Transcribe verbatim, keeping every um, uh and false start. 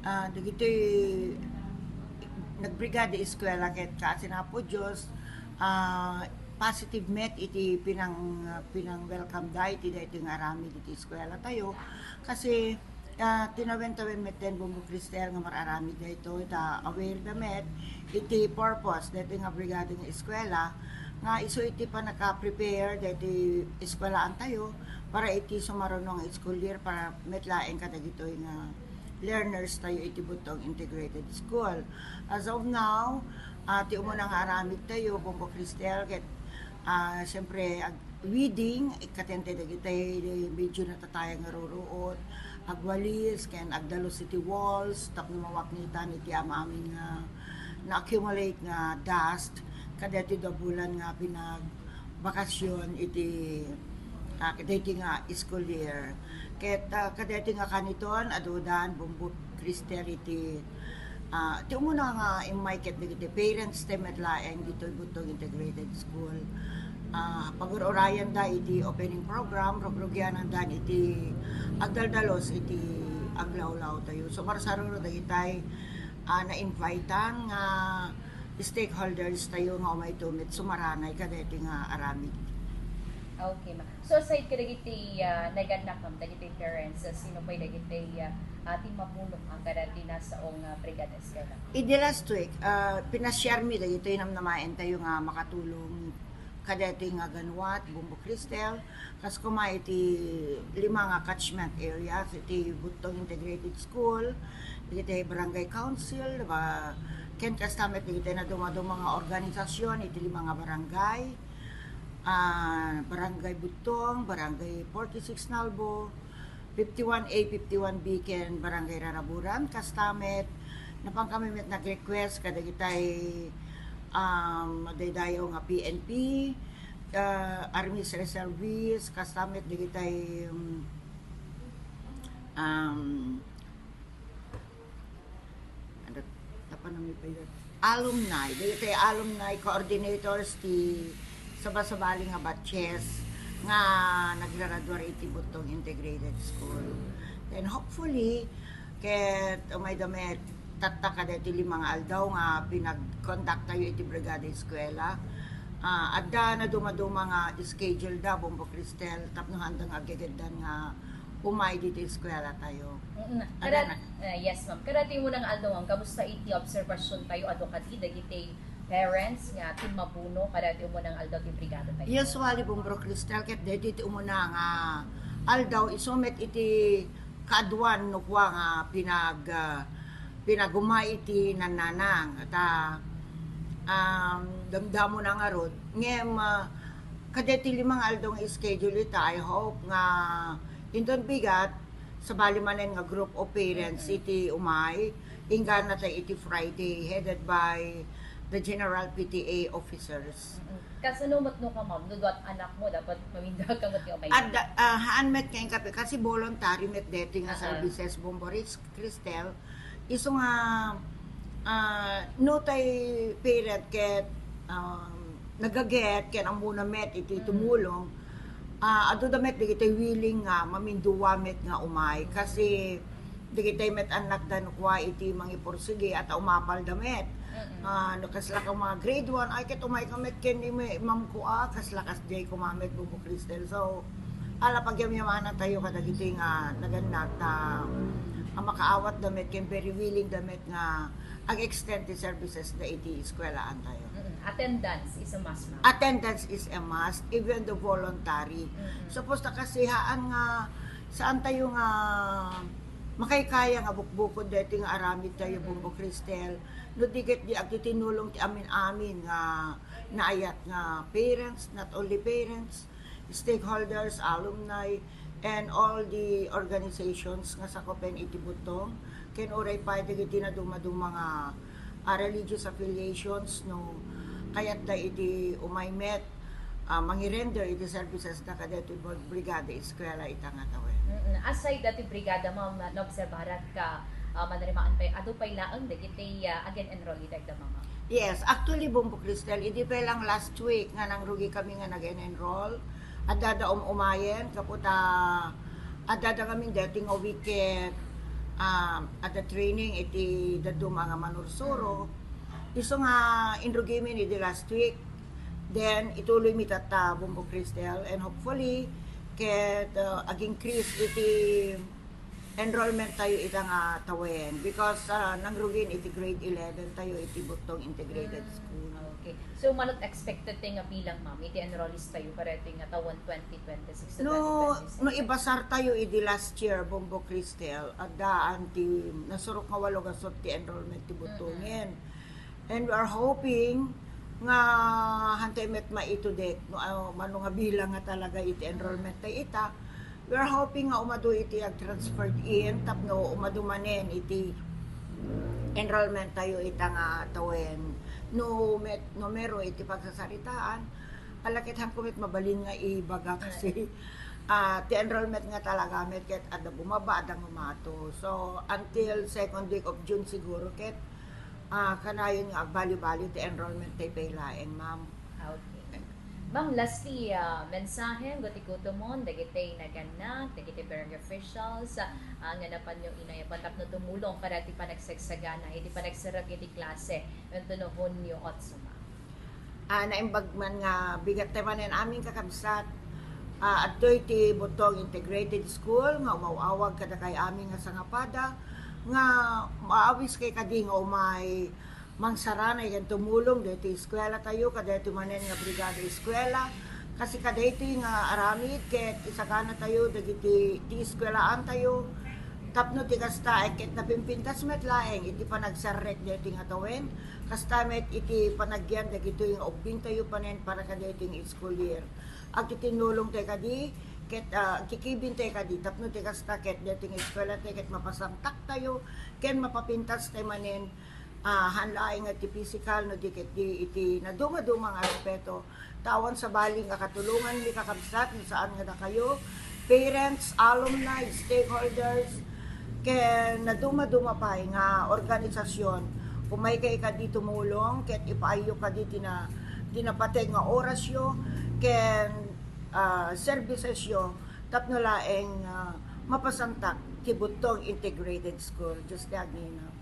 Ah, dagitoy nagbrigada eskwela ket kaasinapo Dios, ah, positive met iti pinang-, pinang-welcome da iti daytoy nga aramid iti eskwela tayo. Kasi, ah, tinawen-tawen met ten Bombo Cristel nga mararamid daytoy, ta aware da met iti purpose daytoy nga brigada nga eskwela, nga isu iti pannaka-prepare daytoy eskwelaan tayo para iti sumaruno nga school year para met laeng kadagitoy nga learners tayo iti Butong Integrated School. As of now, ah, ti umuna nga aramid tayo, Bombo Cristel, ket, ah, siyempre, ag-, weeding, ikkaten ti dagitay medyo natataya nga ruruot, agwalis, ken agdalus iti walls, tapno mawaknitan iti amin nga na-accumulate nga dust, kadaytoy dua bulan nga pinagbakasyon iti, ah, kadaytoy nga school year. Ket, ah, kadaytoy nga kaniton, adudan, Bombo Cristel iti, ah, ti umuna nga immay ket dagiti parents ti met laeng ditoy Butong Integrated School. Ah, pagur-urayanda iti opening program, rugrugiananda iti agdaldalus iti aglawlaw tayo. So, marsaruro dagitay, ah, na-invitan nga stakeholders tayo nga umay tumit sumaranay kadaytoy nga aramid. Okay, ma'am. So, aside kadagiti, ah, nagannak, ma'am, dagiti parents, ah, sino pay dagiti, ah, ah, timmapuno, ah, kadati nasao nga brigada eskwela? Idi last week, ah, pinashare mi dagiti namnamaen tayo nga makatulong kadaytoy nga ganuat, Bombo Cristel, kas kuma iti lima nga catchment areas iti Butong Integrated School, iti Barangay Council, ba, ken kasta met iti nadumaduma nga organisasyon iti lima nga barangay, ah, Barangay Butong, Barangay forty-six Nalbo, fifty-one A, fifty-one B, ken Barangay Raraburan. Kasta met, napan kami met nag-request kadagitay, um, madaydayaw nga P N P, ah, Army Reservist, kasta met dagitay, um, um, ano, napan mi pay alumni, dagitay alumni coordinators ti sabasabali nga batches nga nagragraduar iti Butong Integrated School. Then hopefully, ket umayda met tatta kadaytoy lima nga aldaw nga pinag-conduct tayo iti Brigada Eskwela. Ah, adda nadumaduma nga schedule da, Bombo Cristel, tapno haanda nga agegeddan nga umay ditoy eskwela tayo. Mm, Ada kada, na. Ah, yes, ma'am. Kadati umuna nga aldaw, ma'am, kamusta iti observation tayo? Adu kadi dagiti parents nga timmapuno kadati umuna nga aldaw ti brigada tayo? Usually, Bombo Cristel, ket daytoy ti umuna nga aldaw, isu met iti kaaduan no kua nga pinag-, ah, pinagumay iti nannanang. Ta, um, damdamona ngarud. Ngem, ah, kadaytoy lima nga aldaw nga schedule ita, I hope nga inton bigat, sabali manen nga group of parents Mm-mm. iti umay, inggana tayo iti Friday, headed by the General P T A officers. Mm-mm. Kasano met no ka, ma'am? No duat anak mo, dapat mamindakam met nga umay. Adda, ah, haan met nga inkapit, kasi voluntary met deti nga Ah, ah. services, Bombo Cristel. Isu nga, ah, no tay parent ket, um, nagaget ken ammona met iti Mm. tumulong, ah, adu da met dagiti willing nga maminduwa met nga umay. Kasi dagiti met annakda no kua iti mangipursigi, at umapal da met. Mm-mm. Ah, no kasla ka mga grade one, ay, ket umay ka met ken ni ma-, Ma'am Kua, kasla kas jay kuma met, Bombo Cristel. So, ala, pagyamyamanan tayo kadagiti nga nagannak ta, ah, makaawat da met ken very willing da met nga ag-extend ti services da iti eskwelaan tayo. Mm-mm. Attendance is a must, ma'am. Attendance is a must, even the voluntary. Mm-mm. Suppose ta kasi haan nga, saan tayo nga makaykaya nga bukbukod daytoy nga aramid tayo, Mm-mm. Bombo Cristel, no di ket di agtitinulong ti amin-amin nga naayat nga parents, not only parents, stakeholders, alumni, and all the organizations nga sakupen iti Butong, ken uray pay dagiti nadumaduma nga, ah, religious affiliations, no kayatda iti umay met, ah, mangirender iti services da kadaytoy bol-, brigada eskwela ita nga tawen. Mm-mm. Aside dati brigada, ma'am, na-, naobserbarak ka, ah, manrimaan pay, adu pay laeng dagiti, ah, agen-enroll ita ita, ma'am? Yes, actually, Bombo Cristel, idi pay lang last week nga nangrugi kami nga nag-enroll, adda da um-umayen, kaputa, adda da kami dati nga weekend, um, adda training iti dadduma nga manursuro. Isu nga inrugimin idi last week. Then, ituloy mi tatta Bombo Cristal, and hopefully, ket, uh, ag-increase iti enrollment tayo ita nga tawen, because, uh, nangrugin iti grade eleven tayo iti Butong Integrated School. Okay. So, manut expected tayo nga bilang, ma'am, iti enrollees tayo para iti nga tawen twenty twenty-six to No, twenty twenty-seven? No ibasar tayo idi last year, Bombo Cristal, addaan ti nasurok nga walo gasut ti enrollment ti Butongen. And we are hoping nga hantay met maitudek no, ah, mano nga bilang nga talaga iti enrollment tayo ita. We are hoping nga umadu iti ag-transferred in tapno umadu manen iti enrollment tayo ita nga tawen. No met numero iti pagsasaritaan, ala ket hanko met mabalin nga ibaga kasi, ah, ti enrollment nga talaga met ket adda bumaba, adda umato. So, until second week of June siguro ket, ah, kanayon nga agbali-bali ti enrollment tayo pay laeng, ma'am. Okay. Ma'am, lastly, ah, mensahe, gutikutumon, dagiti nagannak, dagiti barangay officials, ah, nga napanyo inayaban tapno tumulong para ti panagsagsagana, iti panagserrek iti klase, wentono Hunio otso, ma'am. Ah, naimbag man nga bigat tayo manen amin kakabsat. Ah, adtoy ti Butong Integrated School nga umaw-awag kadakay amin nga sangapada nga maawis kay kadi nga umay mangsaranay ken tumulong daytoy eskwela tayo, kadaytoy manen nga brigada eskwela. Kasi kadaytoy nga aramid ket isagana tayo dagiti ti eskwelaan tayo. Tapno ti kasta ay ket napimpintas met laeng iti panagsarrek daytoy nga tawen. Kasta met iti panagyan dagitoy nga ubbing tayo panen para kadaytoy nga school year. Agtitinulong tayo kadi, ket, ah, agkikibin tayo kadi, tapno ti kasta ket daytoy nga eskwela tayo ket mapasangtak tayo, ken mapapintas tayo manen, ah, han laeng nga iti physical, no di ket di iti naduma-duma nga aspeto. Awan sabali nga katulongan mi kakabsat, no saan nga dakayo, parents, alumni, stakeholders, ken naduma-duma pay nga organisasyon. Umay kay kadi tumulong, ket ipaayyo kadi ti na-, ti napateg nga orasyo, ken, ah, servicesyo, tapno laeng, ah, mapasangtak ti Butong Integrated School. Dios ti agina.